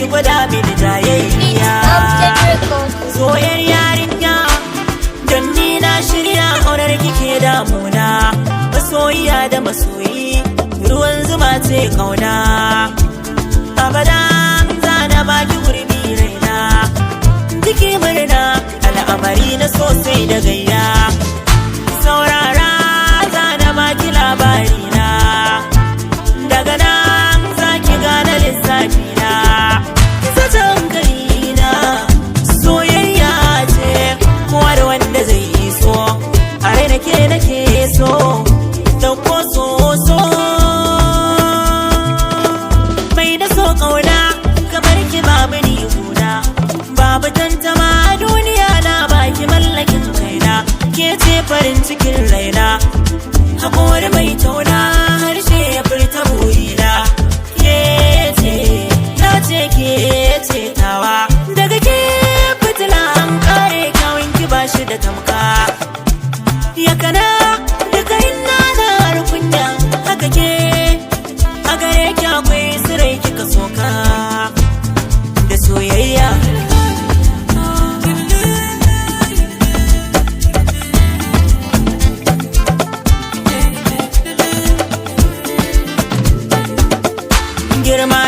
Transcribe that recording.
ki gwada mini jayayya. Update Records. Soyar yarinya, don ni na shirya, ƙaunar kike damuna. Masoyiya da masoyi, ruwan zuma ce ƙauna. Abada zana baki gurbi raina. Jiki murna, al'amari na sosai da gayya. Saurara, zana baki labari na. Daga nan zaki gane lissafi na. Sace hankali na, soyayya ce, kowa da wanda zai yi so. A rai nake, nake so, dauko so so. Mai da so kauna, kamar ki babu ni guna. Babu tantama a duniya na baki mallakin kaina. Ke ce farin cikin raina. Haƙori mai tauna, harshe ya furta burina. Ke ce, na ce ke ce tawa. Daga ke fitila an kare, kyawun ki ba shi da tamka. Ya kana daga ina na har kunya haka ke. A gare ki akwai sirai kika soka da soyayya. Girma